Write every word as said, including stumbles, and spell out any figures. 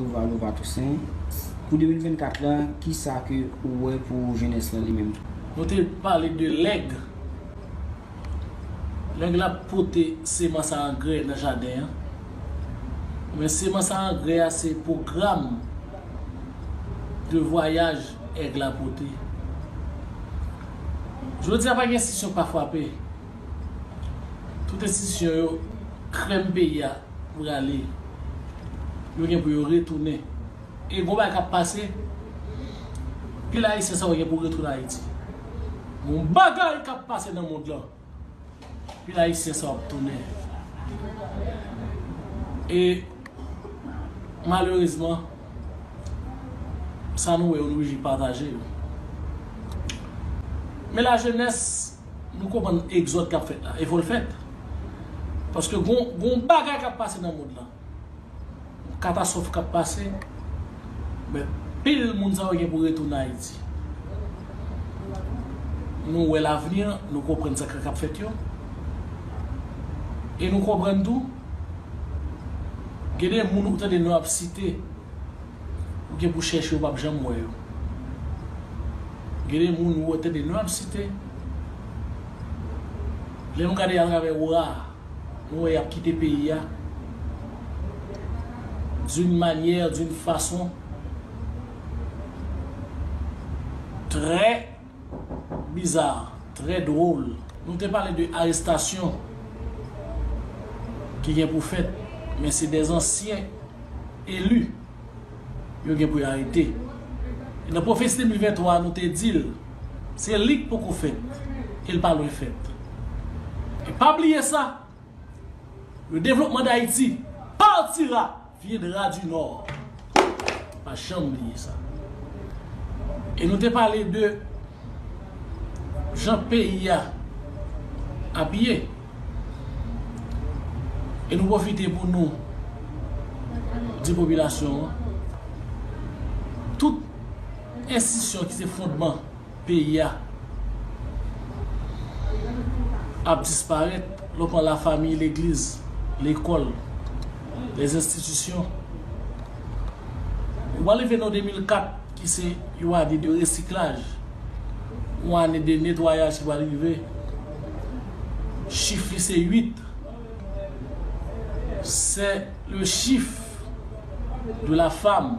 Valois Toussaint. Pou de mil vennkat la, kisa ke ou wè pou jenès lan li menm? Nou te pale de lèg. Lèg la pote semans a angrè nan jaden an. Men semans a angrè a se pwogram de vwayaj èg la pote. Jodi a pa gen enstitisyon k pa frape. Tout enstitisyon yo, krèm peyi a prale. Yo gen pou yo retounen. E gon bagay k ap pase, pil Ayisyen sa yo gen pou retounen Ayiti. Gon bagay k ap pase nan mond lan. Pil Ayisyen sa yo ap tounen. E malerezman, sa nou wè yo, nou oblije pataje yo. Men lajenès, nou konprann egzòd k ap fèt la, e fò l fèt. Paske gon, gon bagay k ap pase nan mond lan. Katastwòf k ap pase, men pil moun sa yo gen pou retounen Ayiti. Nou wè lavni an, nou konprann sa k ap fèt yo. E nou konprann tou, gen de moun ou tande non ap site, ou gen pou chèche, ou p ap janm wè yo. Gen de moun ou tande non ap site, lè nou gade atravè ora, nou wè y ap kite peyi a d'une manière, d'une façon très bizarre, très drôle. Nou te pale de arestasyon ki gen pou fèt, men se dè ansyen eli yo gen pou yo arete. E nan pwofesi de mil venntwa, nou te di l, se li k poko fèt, e l pa lwen fèt. E pa bliye sa, le développement d'Haïti partira, viendra du Nord. Pa janm bliye sa. E nou te pale de jan peyi a ap ye. E nou pwofite pou nou di popilasyon an, tout enstitisyon ki se fondman peyi a ap disparèt. Lè w pran lafanmi, legliz, lekòl, lèzenstitisyon. Ou pral rive nan de mil kat, ki se yon ane de resiklaj, yon ane de netwayaj ki pral rive. Chif li se uit. C'est le chiffre de la femme.